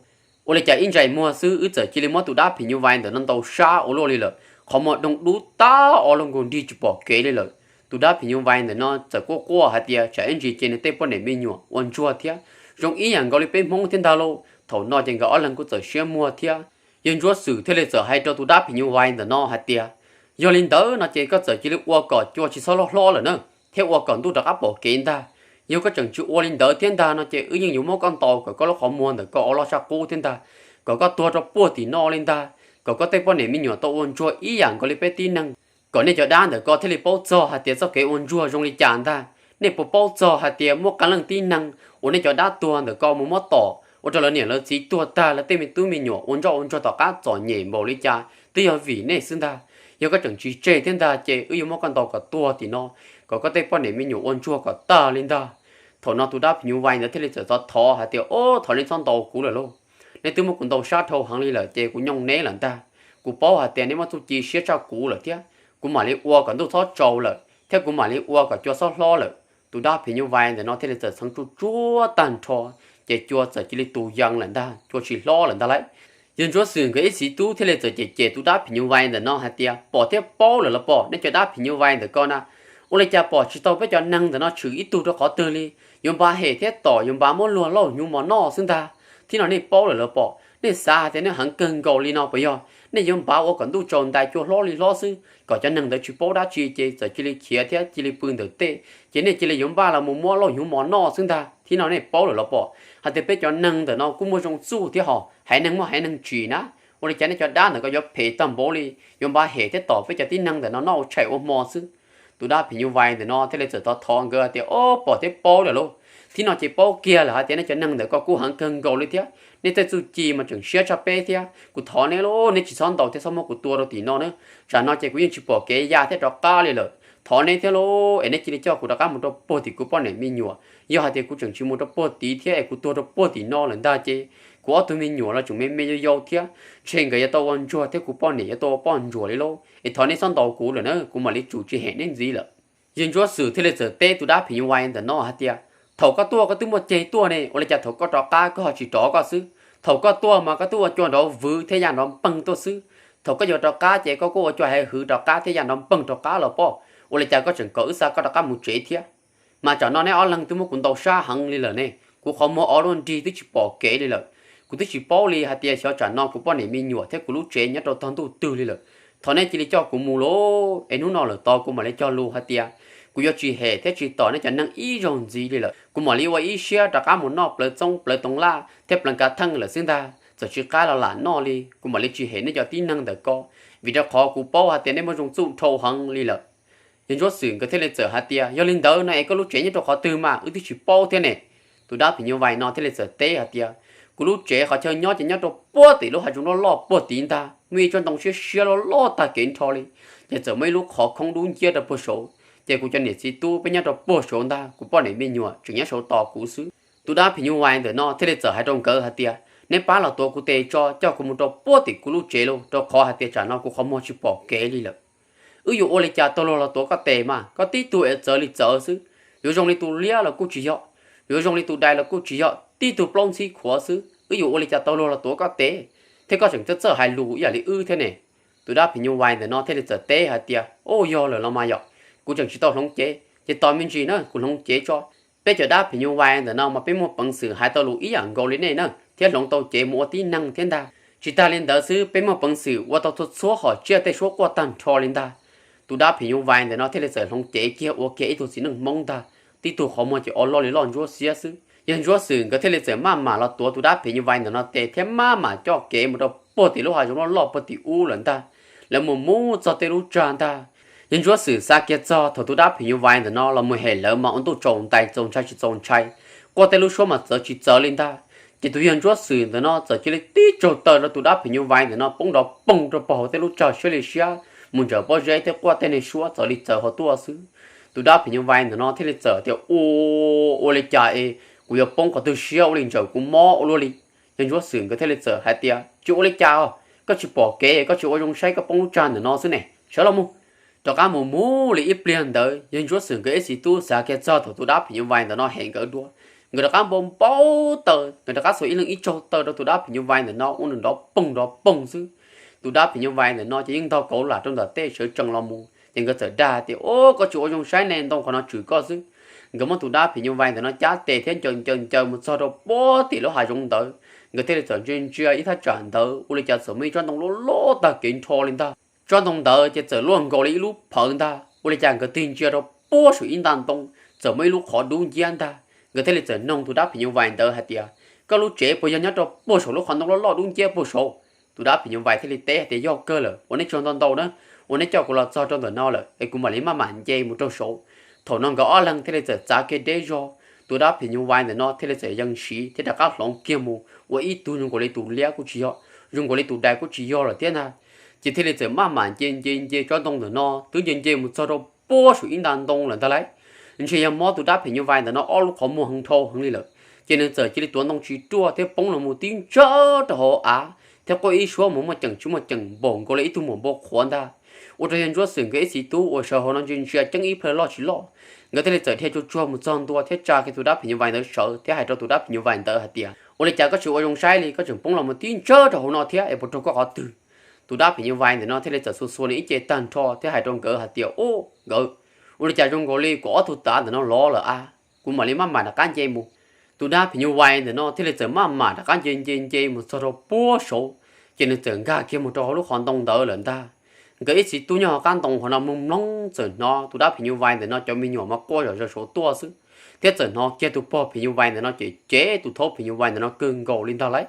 Ua li cas ib ntsais muag xwb wb txawm cia li muab tus dab phim nyuj vais ntawm no ntaus sab ua luaj li lawm, qhov muag doog dub tag o luaj nkaus nrig tsis pom kev li lawm. Tus dab phim nyuj vais ntawm no txawm quaj quaj hais tias tsam ib ntsis ces nws tej poj niam me nyuam ua ntsuag thiab, zoo ib yam nkaus li peb Hmoob thiab ntag lauj. Thaum no ces nkawd ob leeg kuj txawm siab muag thiab. Yawg ntsuab xwm thiaj li txawm hais rau tus dab phim nyuj vais ntawm no hais tias, yog li ntawd no ces koj txawm cia li ua kom cua tsis txhob loj hlob lawm na, thiab ua kom ntuj rov qab pom kev ntag. Yog koj tseem tsis ua li ntawd thiab ntag no ces wb yeej yuav muab koj ntaus kom koj lub qhov muag ntawm koj ua loj sab qub thiab ntag, kom koj tuag rau puag tim no li ntag, kom koj tej poj niam me nyuam tau ua ntsuag ib yam nkaus li peb tib neeg, kom nej cov dab ntawm ko thiaj li paub txog hais tias txoj kev ua ntsuag zoo li cas ntag. Nej puas paub txog hais tias muaj qee leej tib neeg uas nej cov dab tuag ntawm ko mus muab tom ua rau lawv niam lawv txiv tuag tag, lawv tej me tub me nyuam ua ntsoj ua ntsuag tom qab txom nyem npaum li cas twb yog vim nej xwb ntag. Yog koj tseem tsis tseg thiab ntag ces wb yuav muab koj ntaus kom tuag tim no, kom koj tej poj niam me nyuam ua ntsuag kom tag li ntag. Thaum no tus dab phim nyuj vais ntawd thiaj li txawm thov thov hais tias, o, thov nej txhob ntaus kuv lawm lauj. Nej twb muab kuv ntaus sab dhau heev li lawm ces kuv nyooj neb lawm ntag. Kuv paub hais tias nej muaj txuj ci siab tshaj kuv lawm thiab, kuv mam li ua kom ntuj txhob tsaus lawm thiab kuv mam li ua kom cua txhob hlob lawm. Tus dab phim nyuj vais ntawm no thiaj li txawm txheev tsuj tsuag tag nrho, ces cua txawm cia li tus yees lawm ntag, cua tsis hlob lawm ntag lauj. Yawg ntsuab xwm nkawd ib txiv tub thiaj li txawm cem cem tus dab phim nyuj vais ntawm no hais tias, pom thiab paub lawm los pom, nej cov dab phim nyuj vais ntawm ko na, ua li cas pom tsis tau peb cov neeg ntawm no tshwm ib tug rau qhov twg li. Yuav npav hem thiab tom, yuav npav muab luag lauj hnyuv mos noj xwb ntag. Thiab no nej paub lawm los pom, nej xav hais tias nej heev kawg nkaus li no puas yog? Nej yuav npav ua kom ntuj tsaus ntais cua hlob li hlob xwb, kom cov neeg ntawd tsis paub dab tsi ces txawm cia li khiav thiab cia li pw ntawm tej, ces nej cia li yuav npaj los mus muab lauj hnyuv mos noj xwb ntag. Thiab no nej paub lawm los pom, hais tias peb cov neeg ntawm no kuj muaj zoo txuj thiab hos, haiv neeg muaj haiv neeg tsim na. Ua li cas nej cov dab ntawm ko yuav phem tag npaum li, yuav npav hem thiab tom peb cov tib neeg ntawm no noj ua tshais ua hmo xwb? Tus dab phim nyuj vais ntawm no thiaj li txawm thov thov nkawd hais tias, o, pom thiab paub lawm lauj. Thiab no ces paub kiag lawm hais tias nej cov neeg ntawm ko kub heev kawg nkaus li thiab nej tej txuj ci mas tseem siab tshaj peb thiab. Kuv thov neb lauj, neb tsis txhob ntaus thiab txhob muab kuv tua rau tim no na. Tsam no ces kuv yeej tsis pom kev ya thiab rov qab li lawm. Thov neb thiab lauj, es neb cia li coj kuv rov qab mus rau puag tim kuv poj niam me nyuam. Yog hais tias kuv tseem tsis mus rau puag tid thiab es kuv tuag rau puag tim no lawm ntag ces kuv ob tug me nyuam los tseem me me yau yau thiab, ntshe nkawd yuav tau ua ntsuag thiab kuv poj niam yuav tau ua poj ntsuam li lauj. Es thov neb txhob ntaus kuv lawm na, kuv mam li tsum tsis hem neb ntxiv lawm. Yawg ntsuab xwm thiaj li txawm teb tus dab phim nyuj vais ntawm no hais tias, thaum koj tuaj koj twb muaj ceg tuaj ne, ua li cas thaum koj rov qab koj ho tsis rov koj xwb? Thaum koj tuaj mas koj twb ua cua nrov vwv thiab ya nrov npeeg tuaj xwb, thaum koj yuav rov qab ces koj kuj ua cua hev hwv rov qab thiab ya nrov npeeg rov qab los pob. Ua li cas koj tseem kom wb xa koj rov qab mus tsev thiab? Mas tsam no neb ob leeg twb muab kuv ntaus sab heev li lawm ne, kuv qhov muag o luaj nrig twb tsis pom kev li lawm. Kuv twb tsis paub li hais tias xyov tsam no kuv poj niam me nyuam thiab kuv lub tsev nyob rau tog ntuj twg li lawm. Thov neb cia li coj kuv mus lauj, es hnub no lawm tod kuv mam li cog lus hais tias kuv yuav tsis hem thiab tsis tom nej cov neeg ib zaug ntxiv li lawm. Kuv mam li ua ib siab rov qab mus noj plawv txoob plawv toov laj thiab plawv kav theej lawm xwb ntag, txawm tsis qab los lam noj li, kuv mam li tsis hem nej cov tib neeg ntawm ko, vim rau qhov kuv paub hais tias nej muaj zoo txuj dhau heev li lawm. Yawg ntsuab xwm nkawd thiaj li txawm hais tias, yog li ntawd no es koj lub tsev nyob rau qhov twg mas wb twb tsis paub thiab ne? Tus dab phim nyuj vais no thiaj li txawm teb hais tias, kuv lub tsev qhov chaw nyob ces nyob rau puag tim lub hav zoov loj loj puag tid ntag, muaj ib tsob ntoo siab siab loj loj tag kev nrho li, ces txawm muaj ib lub qhov khoob dub nciab rau puag saud, ces kuv cov niam txiv tub peb nyob rau puag saud ntag, kuv poj niam me nyuam tseem nyob saud tos kuv xwb. Tus dab phim nyuj vais ntawm no thiaj li txawm hais rau nkawd hais tias, neb pab los tuav kuv tes tso, coj kuv mus rau puag tim kuv lub tsev lauj, rau qhov hais tias tsam no kuv qhov muag tsis pom kev li lawm. Wb yuav ua li cas tau luag los tuav koj tes mas? Koj tib tug es txawv li txawv xwb, yuav zoo li tus liab los kuj tsis yog, yuav zoo li tus dais los kuj tsis yog, tib tug plaub ntxhib khuav xwb, wb yuav ua li cas tau luag los tuav koj tes thiab koj tseem txawj txawj hais lus ib yam li wb thiab ne? Tus dab phim nyuj vais ntawm no thiaj li txawm teb hais tias, ub, yog lawm los mas yom, kuv tseem tsis tau hloov cev, ces tos me ntsis na kuv hloov cev tso. Peb cov dab phim nyuj vais ntawm no mas peb muaj peev xwm hais tau lus ib yam nkaus li nej na, thiab hloov tau cev mus ua tib neeg thiab ntag. Tsis tag li ntawd xwb, peb muaj peev xwm ua tau txhua txhua hom tsiaj tej suab quaj tag nrho li ntag. Tus dab phim nyuj vais ntawm no thiaj li txawm hloov cev kiag ua kiag ib tug txiv neej Hmoob ntag, tib tug qhov muag ces o loj li loj ntsuab xiab xwb. Yawg ntsuab xwm nkawd thiaj li txawm maj mam los tuav tus dab phim nyuj vais ntawm no tes thiab maj mam coj kev mus rau puag tim lub hav zoov loj loj puag tim ub lawm ntag. Lawv mus mus txog tej lub tsag ntag, yawg ntsuab xwm xav kiag txog thaum tus dab phim nyuj vais ntawm no los mus hem lawv mas ua ntuj tsaus ntais txaus ntshai tsis txaus ntshai, quaj tej lub suab mas txawv tsis txawv li ntag. Ces tus yawg ntsuab xwm ntawm no txawm cia li tib tsaug taw rau tus dab phim nyuj vais ntawm no poob nrov poog rau puag hauv tej lub tsag siab li siab, mus ntsaws pob zeb thiab quaj tej niag suab txawv li txawv hauv tuaj xwb. Tus dab phim nyuj vais ntawm no thiaj li txawm tias, ua, ua li cas es kuv yuav poob qhov twg siab ua li ntsaws kuv mob ua luaj li? Yawg ntsuab xwm nkawd thiaj li txawm hais tias, tsis ua li cas os, koj tsis pom kev, koj tsis ua zoo saib, koj poob lub tsag ntawm no xwb ne, sawv los mus. Rov qab mus mus li ib pliag ntawd, yawg ntsuab xwm nkawd ib txiv tub xav kiag txog thaum tus dab phim nyuj vais ntawm no hem nkawd dua, nkawd rov qab npau npau taws, nkawd rov qab xuas ib leeg ib tsaug taw rau tus dab phim nyuj vais ntawm no ua nws nrov poog nrov poog xwb. Tus dab phim nyuj vais ntawm no ces yeej ntog kauv lam rau ntawm tej sawv tsees los mus, ces nkawd txawm dag tias, o, koj tsis ua zoo saib ne, ntoo qhov no tswm koj xwb. Nkawd muab tus dab phim nyuj vais ntawm no cab tes thiab ncaws ncaws ncaws mus txog rau puag tim lub hav zoov ntawd. Nkawd thiaj li txawm ntsia ntsia ib thaj tsam ntawd ua li cas txawm muaj ib tsob ntoo loj loj tag kev nrho li ntag. Tsob ntoo ntawd ces txawm luaj nkaus li ib lub phawv ntag, ua li cas nkawd tig ntsia rau puag saum ib nta ntoo, txawm muaj ib lub qhov dub nciab ntag. Nkawd thiaj li txawm noog tus dab phim nyuj vais ntawd hais tias, koj lub tsev puas yog nyob rau puag saum lub qhov ntoo loj loj dub nciab puag saud? Tus dab phim nyuj vais thiaj li teb hais tias, yog kawg lawm, ua neb tsaug ntau ntau na, ua neb coj kuv los txog rau ntawm no lawm es kuv mam li maj mam nce mus rau saud. Thaum no nkawd ob leeg thiaj li txawm txav kiag deb zog, tus dab phim nyuj vais ntawm no thiaj li txawm yees siv thiab rov qab hloov kiag mus ua ib tug zoo nkaus li tus liab kuj tsis yog, zoo nkaus li tus dais kuj tsis yog lawm thiab ntag. Ces thiaj li txawm maj mam nce nce nce tsob ntoo ntawm no twb nce nce mus txog rau puag saum ib nta ntoo lawm ntag lauj. Ntshe yog mob tus dab phim nyuj vais ntawm no ob lub qhov muag heev dhau heev li lawm, ces nws txawm cia li tuav ntoo tsis ruaj thiab poob los mus tib ntsawj rau hauv av thiab quaj ib suab mus muaj ceem tsis muaj ceem npaum nkaus li ib tug muam npau qhuav ntag. Ua rau yawg ntsuab xwm nkawd ib txiv tub uas sawv hauv no ntsia ntsia ceeb ib plhaw loj tsis loj, nkawd thiaj li txawm dhia tsuag tsuag mus txog ntua thiab tsa kiag tus dab phim nyuj vais ntawd sawv thiab hais rau tus dab phim nyuj vais ntawd hais tias, ua li cas koj tsis ua zoo saib li, koj tseem poob los mus tib ntsawj rau hauv no thiab es puas raug koj qhov twg? Tus dab phim nyuj vais ntawm no thiaj li txawm xuas xuas nws ib ce tag nrho thiab hais rau nkawd hais tias, u, nkawd, ua li cas zoo nkaus li kuv ob tug tav ntawm no lov lawm a, kuv mam li maj mam rov qab nce mus. Tus dab phim nyuj vais ntawm no thiaj li txawm maj mam rov qab nce nce nce mus txog rau puag saud, ces nws txawm nkag kiag mus rau hauv lub qhov ntoo ntawd lawm ntag. Nkawd ib txiv tub nyob hauv qab ntoo hauv no mloog mloog txawm hnov tus dab phim nyuj vais ntawm no cov me nyuam mas quaj zom zaws saud tuaj xwb, thiab txawm hnov kiag tus pog phim nyuj vais ntawm no ces cev tus thaub phim nyuj vais ntawm no kawg nkaus li ntag lauj.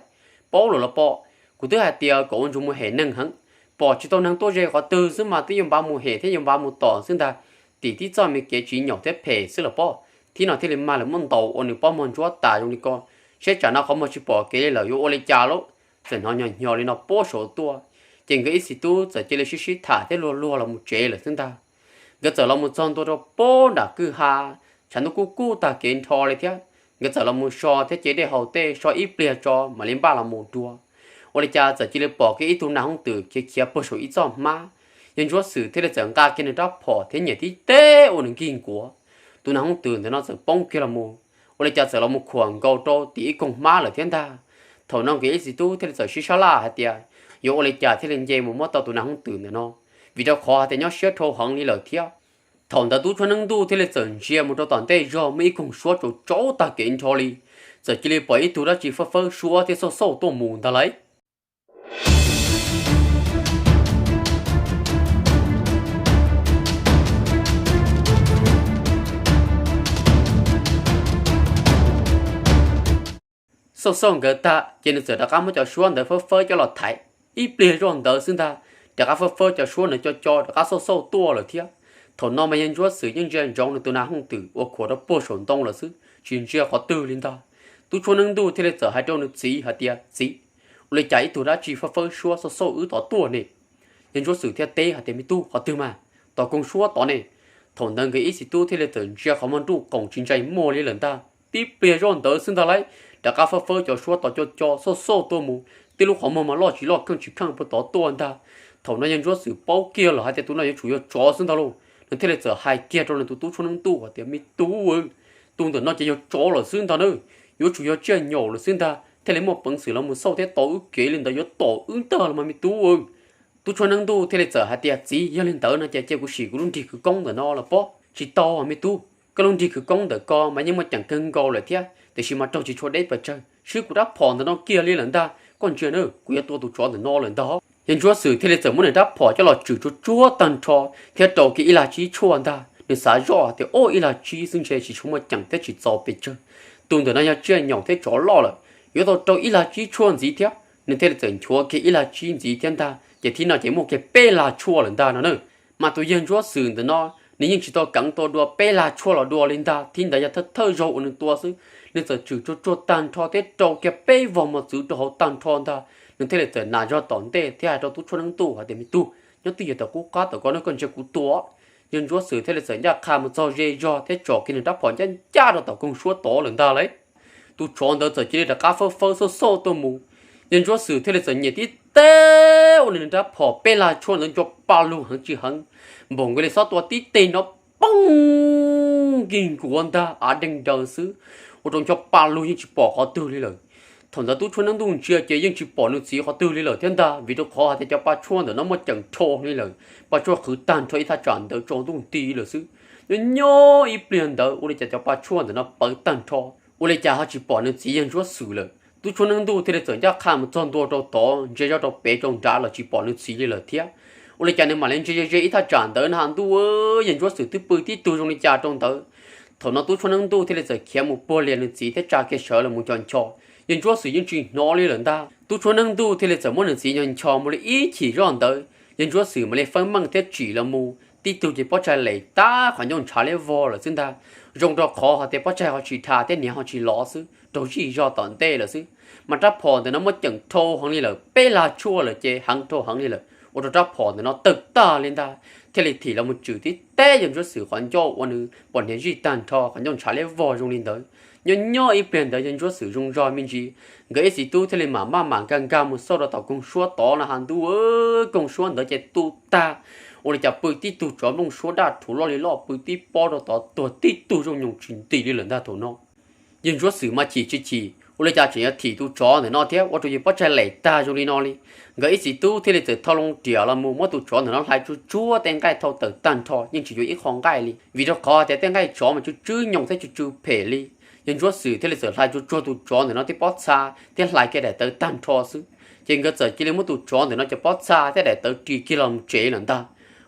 Paub lawm los pom, kuv twb hais tias kom ua ntsuag mus hem neeg heev, pom tsis tau neeg tuaj ze qhov twg xwb mas twb yuav npav mus hem thiab yuav npav mus tom xwb ntag. Tim tib txoj me kev tsis nyaum thiab phem xwb los pom, Thib no thiaj li mag lawm muab ntaus ua nws pob muag ntsuab tas zoo li ko, saib tsam no qhov muag tsis pom kev li lawm yuav ua li cas lauj. Txawm hnov nyos nyos li no puag saud tuaj, ces nkawd ib txiv tub txawm cia li sib sib tham thiab luag luag los mus tsev lawm xwb ntag. Nkawd txawm los mus txog ntua rau puag nram kwj ha, tshav ntuj kub kub tag kev nrho li thiab. Nkawd txawm los mus so thiab cev dej haus tej, so ib pliag tso mam li npaj los mus dua. Ua li cas txawm cia li pom kiag ib tug nas hooj twm khiav khiav puag saum ib txoj hmab. Yawg Ntsuab Xwm thiaj li txawm nqa kiag nws rab phom thiab nyiam tib teb ua nws nkig nkuav. Tus nas hooj twm ntawm no txawm poob kiag los mus, ua li cas txawm los mus khuam nkaus rau tim ib koog hmab lawm thiab ntag. Thaum no nkawd ib txiv tub thiaj li txawm sib sab laj hais tias yuav ua li cas thiaj li nce mus muab tau tus nas hooj twm ntawm no, vim rau qhov hais tias nyob siab dhau heev li lawm thiab. Thaum ntawd tub tshuab neeb ntuj thiaj li txawm ntsia mus rau tom ntej zog muaj ib koog suab tsaus tsaus tag kev nrho li, txawm cia li pom ib tug dab tsi fawb fawb suab thiab xauj xauj tuaj mus ntag lauj. Xauj xauj nkawd tag ces nws txawm rov qab muab cov suab ntawd fawb fawb coj los thaiv ib pliag zoj ntawd xwb ntag, rov qab fawb fawb cov suab ntawd co co rov qab xauj xauj tuaj lawm thiab. Thaum no mas yawg Ntsuab Xwm yeej ntsia ntsoov nws tus nas hooj twm uas khuam rau puag saum ntoo lawm xwb, tsis ntsia qhov twg li ntag. Tub tshuab neeb ntuj thiaj li txawm hais rau nws txiv hais tias, Txiv, ua li cas ib tug dab tsi fawb fawb suab xauj xauj wb tod tuaj ne? Yawg Ntsuab Xwm thiaj teb hais tias, Me tub, qhov twg mas? Tom koog suab tod ne. Thaum ntawd nkawd ib txiv tub thiaj li txawm ntsia qhov muag nruj qoom tsis ntsia muaj li lawm ntag. Tib pliag zoj ntawd xwb ntag lauj, rov qab fawb fawb cov suab tod co co xauj xauj tuaj mus, tib lub qhov muag mas loj tsis loj kheej tsis kheej puag tod tuaj ntag. Thaum no yawg Ntsuab Xwm paub kiag lawm hais tias tus no yuav tsum yog tsov xwb ntag lauj. Nws thiaj li txawm hais kiag rau nws tus tub tshuab neeb ntuj hais tias, Me tub, tus ntawm no ces yog tsov lawm xwb ntag na, yuav tsum yog tsiaj nyaum lawm xwb ntag thiaj li muaj peev xwm los mus xauj thiab tau wb kev li ntawd, yuav tom wb ntag los mas me tub. Tub tshuab neeb ntuj thiaj li txawm hais tias, Txiv, yog li ntawd no ces cia kuv sim kuv lub nrig khawv koob ntawm no los pob. Tsis tau me tub, koj lub nrig khawv koob ntawm ko mas yeej muaj ceem kawg nkaus lawm thiab, tiam sis mas raug tsis tshua deb pes tsawg. Swb kuv rab phom ntawm no kiag li lawm ntag, koj ntsia na, kuv yuav tua tus tsov ntawm no lawm ntag. Yawg Ntsuab Xwm thiaj li txawm muab nws rab phom coj los tswm tsuag tsuag tag nrho thiab rau kiag ib lag tsib tshuaj ntag. Nws xav zoj tias, Ob, ib lag tsib xwb ntshe tsis tshua muaj ceem thiab tsis txaus pes tsawg, tus ntawm no yog tsiaj nyaum thiab tsov loj lawm, yuav tau rau ib lag tsib tshuaj ntxiv thiab. Nws thiaj li txawm nchuav kiag ib lag tsib ntxiv thiab ntag, ces thib no ces muaj kiag peb lag tshuaj lawm ntag no na. Mas tus yawg Ntsuab Xwm ntawm no nws yeej tsis tau keev tua dua peb lag tshuaj los dua li ntag, thib ntawd yog thawj thawj zaug uas nws tua xwb. Nws txawm tswm tsuag tsuag tag nrho thiab rau kiag peb vog mos txwv rau hauv tag nrho ntag. Nws thiaj li txawm nas zog tom ntej thiab hais rau tub tshuab neeb ntuj hais tias, Me tub, nyob twj ywm tom qub qab tom ko na, koj ntsia kuv tua. Yawg Ntsuab Xwm thiaj li txawm ncaj qha mus txog ze zog thiab tsom kiag nws rab phom ncaj ncaj rau tom koog suab tod lawm ntag lauj. Tus tsov ntawd txawm cia li rov qab fawb fawb xauj xauj tuaj mus. Yawg Ntsuab Xwm thiaj li txawm nyiam tib teb ua nws rab phom peb lag tshuaj ntawd ncho pa lug heev tsis heev, npaum nkaus li xob tua tib teg nrov poob nkig nkuav ntag, av deeg daws xwb, ua rau ncho pa lug yeej tsis pom qhov twg li lawm. Thaum ntawd tub tshuab neeb ntuj ntsia ces yeej tsis pom nws txiv qhov twg li lawm thiab ntag, vim rau qhov hais tias cov pa tshuaj ntawm no muaj ceem rho li lawm, pa tshuaj qhwv tag nrho ib thaj tsam ntawd tsaus ntuj nti lawm xwb. Nyob nyob ib pliag ntawd ua li cas cov pa tshuaj ntawm no pawv tag nrho, ua li cas ho tsis pom nws txiv yawg Ntsuab Xwm lawm. Tub tshuab neeb ntuj thiaj li txawm ncaj qha mus txog ntua rau tod, ntsia zoj rau pem rau nrad los tsis pom nws txiv li lawm thiab. Ua li cas nws mam li ntsia ze ze ib thaj tsam ntawd na has ntuj, yawg Ntsuab Xwm twb pw tib tug zoo li cas rau ntawd. Thaum no tub tshuab neeb ntuj thiaj li txawm khiav mus puag lias nws txiv thiab tsa kiag sawv los mus ncho ncho. Yawg Ntsuab Xwm yeej tsis hnov li lawm ntag. Tub tshuab neeb ntuj thiaj li txawm muab nws txiv ncho ncho mus li ib chim zoj ntawd, yawg Ntsuab Xwm mam li feeb meej thiab tsim los mus, tib tug ces pob tsaig les tag qhov ncauj ntshav liab vog lawm xwb ntag. Zoo rau qhov hais tias pob tsaig ho tsis dhas thiab hniav ho tsis lov xwb, raug zij zog tom ntej lawm xwb. Mas rab phom ntawm no muaj ceem rhau heev li lawm, peb lag tshuaj lawm ces heev rhau heev li lawm, ua rau rab phom ntawm no tawg tag li ntag, thiaj li thim los mus tswm tib teb yawg Ntsuab Xwm qhov ncauj ua nws pom hniav zij tag nrho, qhov ncauj ntshav liab vog zoo li ntawd. Nyob nyob ib pliag ntawd yawg Ntsuab Xwm zoo zog me ntsis, nkawd ib txiv tub thiaj li mam maj mam nkag nkag mus xauj rau tom koog suab tod no has ntuj, koog suab ntawd ces tu tag. Ua li cas pw tib tug tsov nplooj suab daj rhuv loj li loj pw tib pob rau tod tuag tib tug zoo nyoos tsis nti li lawm ntag thaum no. Yawg Ntsuab Xwm mas chim tsis chim, ua li cas tseem yuav thim tus tsov ntawm no thiab ua rau yawg pob tsaig lem tag zoo li no li. Nkawd ib txiv tub thiaj li txawm thau loo riam los mus muab tus tsov ntawm no hlais tsuag tsuag tej nqaij thau tawm tag nrho, yeej tsis yuav ib qho nqaij li, vim rau qhov tias tej nqaij tsov mas tsw tsw nyoos thiab tsw tsw phem li. Yawg Ntsuab Xwm thiaj li txawm hlais tsuag tsuag tus tsov ntawm no tej pob txha thiab hlais kiag daim tawv tag nrho xwb. Ces nkawd txawm cia li muab tus tsov ntawm no cov pob txha thiab daim tawv ris kiag los tsev lawm ntag.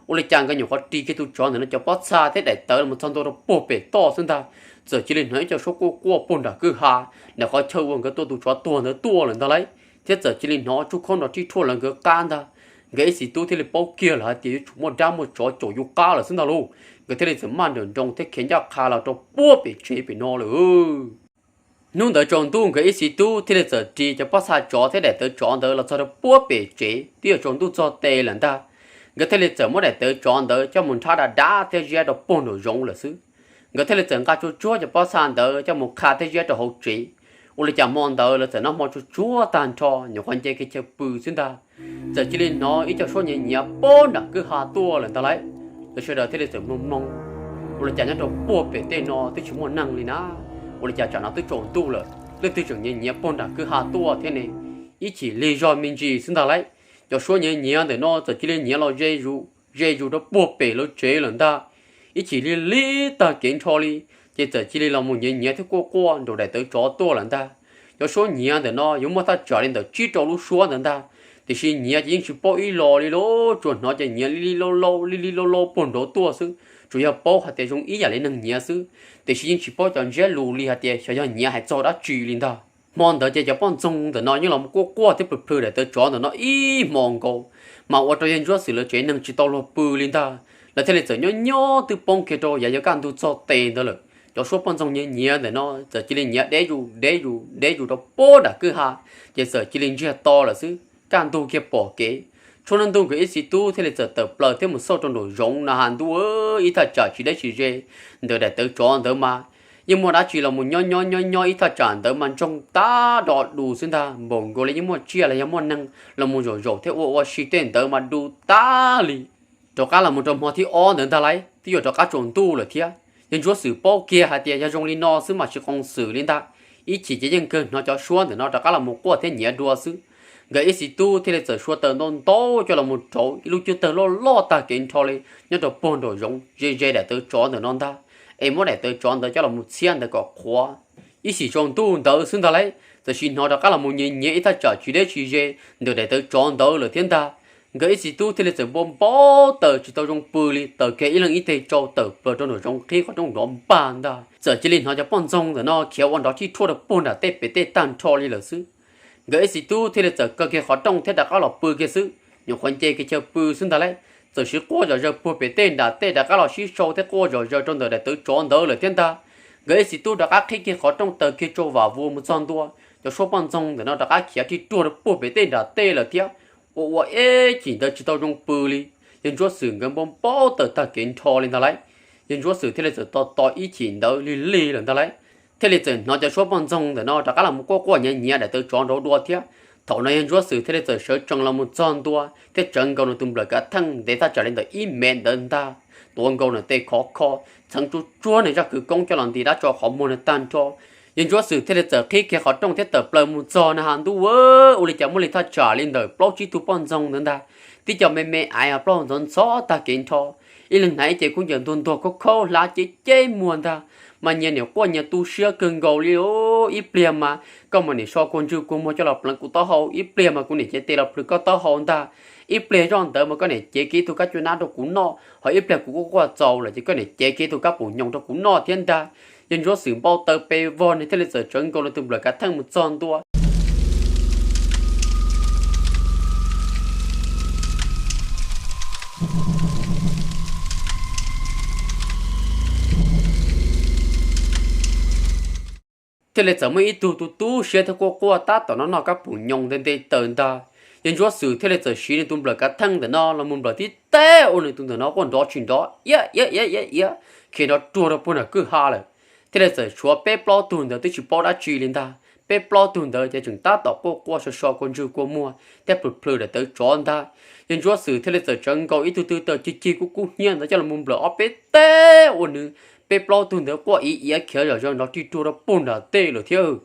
Ua li cas nkawd nyuam qhuav ris kiag tus tsov ntawm no cov pob txha thiab daim tawv los txog ntua rau puag pem toj xwb ntag, txawm cia li hnov ib co suab quaj quaj puag nram kwj ha, nram qhov chaw uas nkawd tua tus tsov tuag ntawd tuaj lawm ntag lauj. Thiab txawm cia li hnov tsub khaub nrov rhib rhuaj lawv nkawd qab ntag. Nkawd ib txiv tub thiaj li paub kiag lawm hais tias yuav tsum muaj dab muaj tsov caum yus qab lawm xwb ntag lauj. nkawd thiaj li txawm maj nroos nroos thiab khiav ncaj qha los rau puag pem tsev pem no lawm. Hnub ntawd tsaus ntuj nkawd ib txiv tub thiaj li txawm ris cov pob txha tsov thiab daim tawv tsov ntawd los txog rau puag pem tsev twb yuav tsaus ntuj txog tes lawm ntag. Nkawd thiaj li txawm muab daim tawv tsov ntawd coj mus nrhab dav dav thiab ziab rau puag nraum zoov lawm xwb. Nkawd thiaj li txawm nqa tsuag tsuag cov pob txha ntawd coj mus qha thiab ziab rau hauv tsev. Ua li cas hmo ntawd lawv txawm noj hmo tsuag tsuag tag nrho nyuam qhuav nce kiag chaw pw xwb ntag, txawm cia li hnov ib co suab nyiav nyiav puag nram kwj ha tuaj lawm ntag lauj. Lawv sawv daws thiaj li txawm mloog mloog, ua li cas nyob rau puag pem tej no twb tsis muaj neeg li na, ua li cas tsam no twb tsaus ntuj lawm leej twg tseem nyiav nyiav puag nram kwj ha tuaj thiab ne. Ib chim lig zog me ntsis xwb ntag lauj, cov suab nyiav nyiav ntawm no txawm cia li nyiav los ze zus ze zus rau puag pem lawv tsev lawm ntag. Ib chim lig lig tag kev nrho li, ces txawm cia li los mus nyiav nyiav thiab quaj quaj nraum daim tawv tsov tuaj lawm ntag. Cov suab nyiav ntawm no yuav muaj thaj tsam li ntawm tsib rau lub suab ntawd ntag, tiam sis nyiav ces yeej tsis paub ib los li lauj, tsuas hnov ces nyiav li li laub laub li li laub laub puag nraud tuaj xwb, tsuas yog paub hais tias zoo ib yam li neeg nyiav xwb, tiam sis yeej tsis paub cov ntsiab lus li hais tias xyov yog nyiav hais txog dab tsi li ntag. Hmo ntawd ces cov poj ntxoog ntawm no yeej los quaj quaj thiab plhws plhws daim tawv tsov ntawm no ib hmos nkaus, mas ua rau yawg Ntsuab Xwm lawv tsev neeg tsis tau luag pw li ntag. Lawv thiaj li txawm nyob nyob twb poob kiag rau yav yuav kaj ntug txog tes ntawd lawm. Cov suab poj ntxoog nyiav nyiav ntawm no txawm cia li nyiav deb zus deb zus deb zus rau puag nram kwj ha, ces txawm cia li ntsiag to lawm xwb, kaj ntug kiag pom kev. Tshuav nruab hnub nkawd ib txiv tub thiaj li txawm tawm plaws thiab mus xauj rau nraum zoov na has ntuj, ib thaj tsam tsis deb tsis ze ntawm daim tawv tsov ntawd mas yeej muaj dab tsi los mus nyob nyob nyob nyob ib thaj tsam ntawd mas ntsoog tag do dus xwb ntag, npaum nkaus li yeej muaj tsiaj los yog muaj neeg los mus zaum zaum thiab ua ua si tej ntawd mas du tag li. Rov qab los mus rau hmo thib ob ntawd ntag lauj, twb yuav rov qab tsaus ntuj lawm thiab. Yawg Ntsuab Xwm paub kiag hais tias yog zoo li no xwb mas tsis qoos xwm li ntag, ib chim ces yeej kawg hnov cov suab ntawm no rov qab los mus quaj thiab nyiav dua xwb. Nkawd ib txiv tub thiaj li txawm sua taws ntau ntau coj los mus rauv ib lub cub tawg loj loj tag kev nrho li nyob rau puag nraum zoov ze ze daim tawv tsov ntawm no ntag, es muab daim tawv tsov ntawd coj los mus txhiab ntawd kom qhuav. Ib chim tsaus ntuj ntawd xwb ntag lauj, txawm sim hnov rov qab los mus nyiav nyiav ib thaj tsam tsis deb tsis ze ntawm daim tawv tsov ntawd lawm thiab ntag. Nkawd ib txiv tub thiaj li txawm npau npau taws tsis tau zoo pw li, taws kiag ib leeg ib teg tsau tawm plaws rau nraum zoov qhib qhov rooj nrov npag ntag. Txawm cia li hnov cov poj ntxoog ntawm no khiav ua nrov tij thuaj rau puag nram tej pem tej tag nrho li lawm xwb. Nkawd ib txiv tub thiaj li txawm kaw kiag qhov rooj thiab rov qab los pw kiag xwb, nyuam qhuav nce kiag chaw pw xwb ntag lauj, txawm sib quaj zom zaws puag pem tej nram tej rov qab los sib sau thiab quaj zom zaws rau ntawm daim tawv tsov ntawd lawm thiab ntag. Nkawd ib txiv tub rov qab qhib kiag qhov rooj taws kiag tsau vam vuas mus txog ntua, cov suab poj ntxoog ntawm no rov qab khiav tij ruag rau puag pem tej nram tej lawm thiab. Ua ua ib chim ntawd tsis tau zoo pw li, yawg Ntsuab Xwm nkawd npau npau taws tag kev nrho li ntag lauj. Yawg Ntsuab Xwm thiaj li txawm tos tos ib chim ntawd lig lig lawm ntag lauj, thiaj li txawm hnov cov suab poj ntxoog ntawm no rov qab los mus quaj quaj nyiav nyiav daim tawv tsov nraud dua thiab. Thaum no yawg Ntsuab Xwm thiaj li txawm sawv tsees los mus txog ntua thiab tsawv nkaus nws tus nplawm kav theej ntev thaj tsam li ntawm ib mev ntawd ntag, tuav nkaus nws tej khov kho, txheev tsuag tsuag nws zaj kwv koob coj los nti dab tso qhov muag nws tag nrho. Yawg Ntsuab Xwm thiaj li txawm qhib kiag qhov rooj thiab tawm plaws mus txog na has ntuj, ua li cas muaj li thaj tsam li ntawm plaub tsib tug poj ntxoog ntawd ntag, tib co me me aiv plaub hau ntxhov ntxhov tag kev nrho, ib leeg hnav ib ce khaub ncaws ntuag ntuag khaub khaub hlab ceb ceb muag ntag, mas nyias niam quaj nyias tu siab kawg nkaus li. Ib pliag mas koj mam niam so kua ntswg kua muag coj los pleev kuv taub hau, ib pliag mas kuv niam cev tes los plhws koj taub hau ntag, ib pliag zoj ntawd mas koj niam cev kiag ib tug kab cuab nab rau kuv noj, ho ib pliag kuv quaj quaj txaus lawm ces koj niam cev kiag ib tug kab pum nyoos rau kuv noj thiab ntag. Yawg Ntsuab Xwm npau taws pes vog nws thiaj li txawm tsawv nkaus nws tus nplawm kav theej mus txog ntua thiaj li txawm muaj ib tug tu tu siab thiab quaj quaj tab tom noj noj kab pum nyoos nte nte taws ntag. Yawg Ntsuab Xwm thiaj li txawm siv nws tus nplawm kav theej ntawm no los mus nplawm tib teb ua nws tus ntawm no quaj nrov tsis nrov, iab iab iab iab iab, khiav nrov ruag rau puag nram kwj ha lawm. Thiaj li txawm tshuav peb plaub tug ntawd twb tsis paub dab tsi li ntag, peb plaub tug ntawd ces tseem tab tom quaj quaj so so kua ntswg kua muag thiab plhws plhws daim tawv tsov ntag. Yawg Ntsuab Xwm thiaj li txawm tsawv nkaus ib tug tw taws cig cig kub kub hnyiab ntawd coj los mus nplawm ob peb teb ua nws, peb plaub tug ntawd quaj iav iav khiav zom zaws nrov rig ruag rau puag nram tej lawm thiab.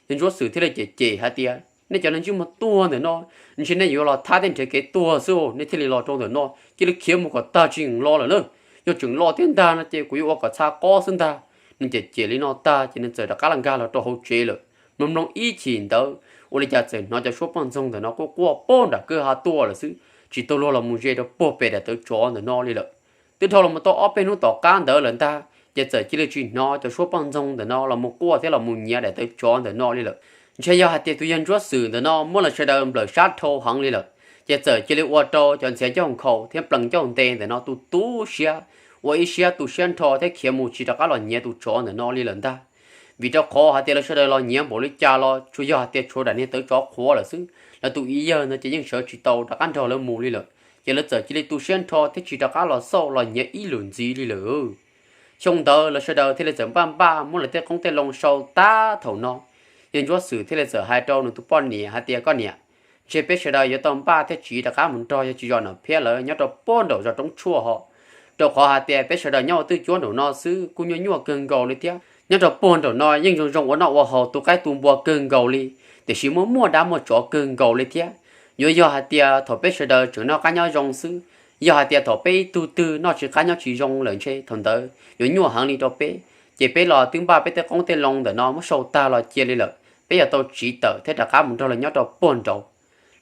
Yawg Ntsuab Xwm thiaj li cem cem hais tias, nej cov neeg ntsej muag tuag ntawm no, ntshe nej yuav los thab thiab nrhiav kev tuag xwb, nej thiaj li los rau ntawm no, cia li khiav mus kom tag tsis los lawm na. Yog tseem los thiab ntag no ces kuv yuav ua kom txha qob xwb ntag. Nws cem cem li no tag ces nws txawm rov qab los nkag los rau hauv tsev lawm. Mloog mloog ib chim ntawd ua li cas txawm hnov cov suab poj ntxoog ntawm no quaj quaj puag nram kwj ha tuaj lawm xwb, tsis tau luag los mus ze rau puag pem daim tawv tsov ntawm no li lawm. Twb dhau los mus tau ob peb hnub tom qab ntawd lawm ntag ces txawm cia li tsis hnov cov suab poj ntxoog ntawm no los mus quaj thiab los mus nyiav daim tawv tsov ntawm no li lawm. Ntshe yog hais tias tus yawg Ntsuab Xwm ntawm no muab lawv sawv daws nplawm sab dhau heev li lawm, ces txawm cia li ua rau cov ntxhiav ncauj nkhaus thiab plees ncauj nte ntawm no tu tu siab, ua ib siab tu siab nrho thiab khiav mus tsis rov qab los nyiav tus tsov ntawm no li lawm ntag. Vim rau qhov hais tias lawv sawv daws los nyiav npaum li cas los tsuas yog hais tias tshuav daim niag tawv tsov qhuav lawm xwb, lawv tus ib yawg no ces yeej sawv tsis tau rov qab nrog lawv mus li lawm, ces lawv txawm cia li tu siab nrho thiab tsis rov qab los xauj los nyiav ib lwm ntxiv li lawm. Xyoo ntawd lawv sawv daws thiaj li txawm npaj npaj muab lawv tej qoob tej loo sau tab thaum no. Yawg Ntsuab Xwm thiaj li txawm hais rau nws tus poj niam hais tias, Koj niam, ntshe peb sawv daws yuav tau npaj thiab tsiv rov qab mus nrog yawg Tsis Zos Nom Phiab lawv nyob rau puag nraum zos Roob Tshuaj ho, rau qhov hais tias peb sawv daws nyob ua twj cuab nraum no xwb kuj nyuaj nyuaj kawg nkaus li thiab. Nyob rau puag nraum no yeej zoo zoo ua noj ua haus tu qaib tu npua kawg nkaus li, tiam sis muaj muaj dab muaj tsov kawg nkaus li thiab. Yuav yog hais tias thaum peb sawv daws tseem noj qab nyob zoo xwb, yog hais tias thaum peb ib tug twg noj tsis qab nyob tsis zoo lawm ntshe thaum ntawd yuav nyuaj heev li rau peb. Ces peb los twb npaj peb tej qoob tej loo ntawm no muab sau tag los cia li lawm, peb yuav tau tsiv tawm thiab rov qab mus nrog lawv nyob rau puag nraud.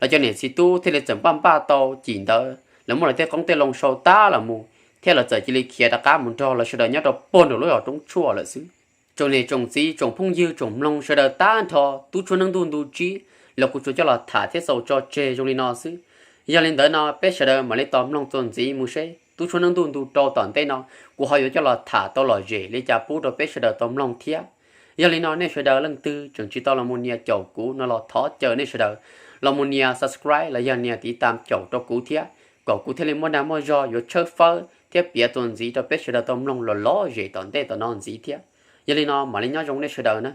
Lawv cov niam txiv tub thiaj li txawm npaj npaj tau cim ntawd, lawv muab lawv tej qoob tej loo sau tab los mus, thiab lawv txawm cia li khiav rov qab mus nrog lawv sawv daws nyob rau puag nraum lub zos Roob Tshuaj lawm xwb. Tsoom niam tsoom txiv tsoom phooj ywg tsoom mloog sawv daws tag nrho, tub tshuab neej ntuj ntu tsib los kuv tsuas coj los tham thiab xaus tso tseg zoo li no xwb. Yog li ntawd no peb sawv daws mam li tos mloog txuas ntxiv mus seb tub tshuab neej ntuj ntu rau tom ntej no kuv ho yuav coj los tham tau lom zem li cas pub rau peb sawv daws tau mloog thiab. Yog li no nej sawv daws leej twg tseem tsis tau los mus nias caum kuv no los thov caw nej sawv daws los mus nias subscribe los yog nias tiv tam caum rau kuv thiab, kom kuv thiaj li muaj dag muaj zog yuav tshawb fawb thiab piav txuas ntxiv rau peb sawv daws tau mloog los lom zem tom ntej tom no ntxiv thiab. Yog li no mam li nyob zoo nej sawv daws na.